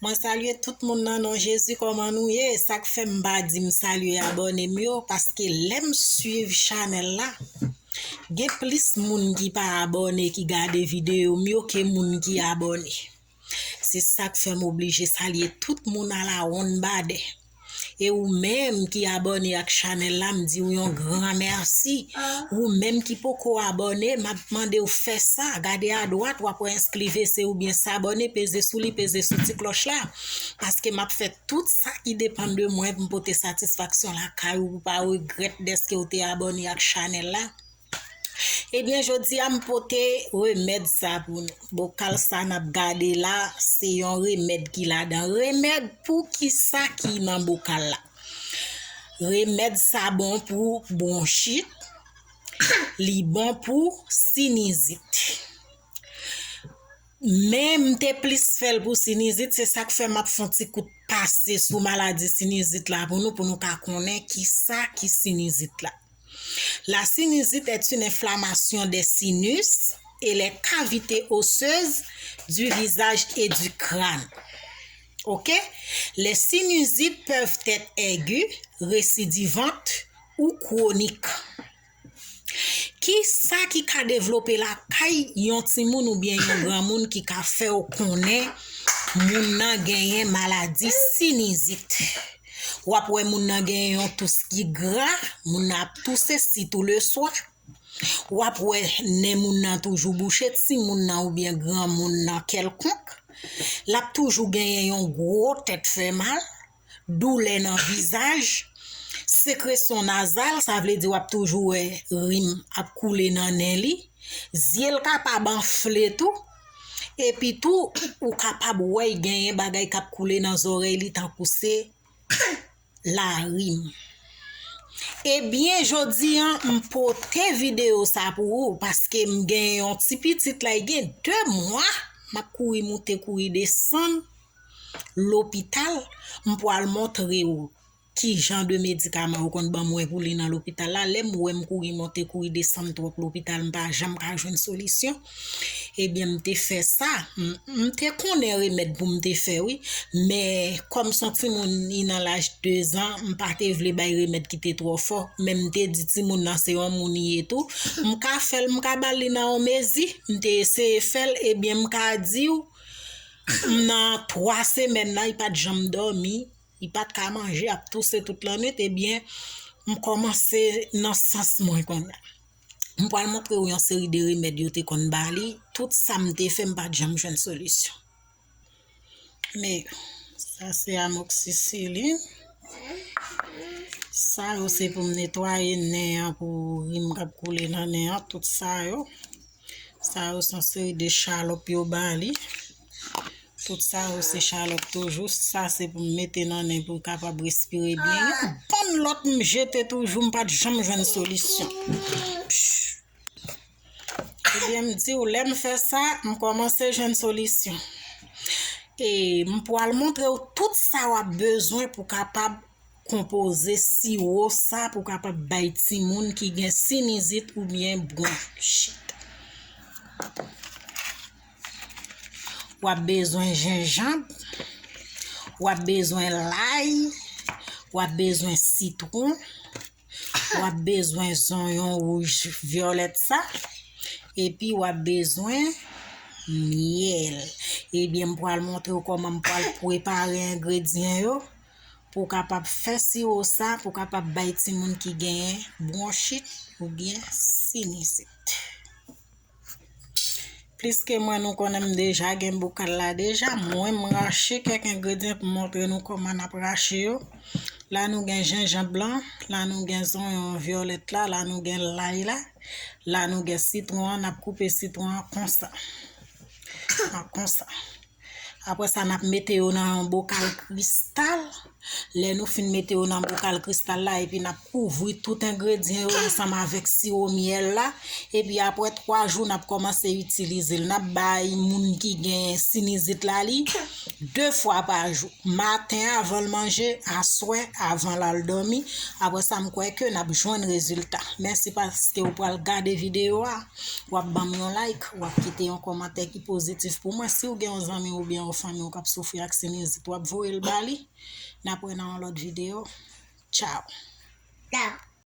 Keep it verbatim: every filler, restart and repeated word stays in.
Mwen salye tout moun nan non Jezi, kòman nou ye? Sa k fè m pa di m salye abòne m yo, paske lè m swiv chanèl la, gen plis moun ki pa abòne ki gade videyo m yo ke moun ki abòne. Se sa k fè m oblije salye tout moun alawonnbadè. E ou menm ki abòne ak chanèl la, m di w yon gran mèsi. Ou menm ki poko abòne, m ap mande w fè sa. Gade adwat, w ap wè enskrivese oubyen sabòne, peze sou li, peze sou ti klòch la. Paske m ap fè tout sa ki depann de mwen pou m pote satisfaksyon lakay ou, pou w pa regrèt dèske w te abòne ak chanèl la. Ebyen, jodi a m pote remèd sa pou nou. Bokal sa n ap gade la, se yon remèd ki ladan. Remèd pou ki sa ki nan bokal la? Remèd sa bon pou bwonchit, li bon pou sinizit. Men m te plis fè l pou sinizit, se sa k fè m ap fè yon ti kout pase sou maladi sinizit la pou nou, pou nou ka konnen ki sa ki sinizit la. La sinizite est une inflammation des sinus et les cavités osseuses du visage et du crâne. OK? Les sinusites peuvent être aiguës, récidivantes ou chroniques. Ki sa ki ka devlope lakay yon timoun oubyen yon granmoun ki ka fè w konnen moun nan genyen maladi sinizit? W ap wè moun nan genyen yon tous ki gra, moun nan ap touse sitou leswa. W ap wè nen moun nan toujou bouche, timoun nan oubyen granmoun nan kèlkonk. L ap toujou genyen yon gwo tèt fè mal, doulè nan vizaj, sekresyon nazal, sa vle di w ap toujou wè rim ap koule nan nen li, zye l kapab anfle tou, epi tou, ou kapab wè l genyen bagay k ap koule nan zòrèy li tankou se larim. Ebyen, jodi a, m pote videyo sa pou ou, paske m gen yon ti pitit la, li gen de mwa, m ap kouri moute, kouri desann lopital, m pral montre w ki jan de medikaman yo konn ban mwen pou li nan lopital la. Lè m wè m kouri monte, kouri desann twòp lopital, m pa janm ka jwenn solisyon. Ebyen, m te fè sa. M, m te konnen remèd pou m te fè, wi. Men, kòm s on timoun, li nan laj de zan, m pa te vle bay remèd ki te twò fò. Men m te di timoun nan se yon moun li ye tou. M ka fè l, m ka ba l li nan yon mezi. M te eseye fè l, ebyen, m ka di w, m nan twa semèn nan, li pa t janm dòmi. Li pa t ka manje, ap touse tout lannwit, ebyen, m kòmanse nan sans mwen kounye a. M pral montre w yon seri de remèd yo te konn ba li. Tout sa m te fè, m pa t janm jwenn solisyon. Men, sa se amoxicilline. Sa yo se pou m netwaye nen an, pou rim k ap koule nan nen an, tout sa yo. Sa yo se yon seri de chalòp yo ba li. Tout sa yo se chalòp toujou. Sa se pou m mete nan nen pou l kapab respire byen. Yon bann lòt m jete toujou, m pa t janm jwenn solisyon. Ebyen, m di w, lè m fè sa, m kòmanse jwenn solisyon. E m pral montre w tout sa w ap bezwen pou kapab konpoze siwo sa pou kapab bay timoun ki gen sinizit oubyen bwonchit. W ap bezwen jenjanm, w ap bezwen lay, w ap bezwen sitwon, w ap bezwen zonyon wouj vyolèt sa, epi w ap bezwen myèl. Ebyen, m pral montre w kòman m pral prepare engredyan yo pou w kapab fè siwo sa, pou w kapab bay timoun ki genyen bwonchit oubyen sinizit. Plis ke mwen, nou konnen m deja gen bokal la deja. Mwen, m rache kèk engredyan pou m montre nou kòman n ap rache yo. La, nou gen jenjanm blan, la, nou gen zonyon vyolèt la, la, nou gen lay la, la, nou gen sitwon an, n ap koupe sitwon an konsa. An konsa. Apre sa, n ap mete yo nan yon bokal kristal. Lè nou fin mete yo nan bokal kristal la, epi n ap kouvri tout engredyan yo ansanm avèk siwo myèl la. Epi apre twa jou, n ap kòmanse itilize l. N ap bay moun ki gen sinizit la li de fwa pa jou. Maten avan l manje, aswè avan l al dòmi. Apre sa, m kwè ke n ap jwenn rezilta. Mèsi paske w pral gade videyo a. W ap ban m yon like, w ap kite yon kòmantè ki pozitif pou mwen. Si w gen yon zanmi oubyen yon fanmi w k ap soufri ak sinizit, w ap voye l ba li. N ap wè nan yon lòt videyo. Tchao. Tchao.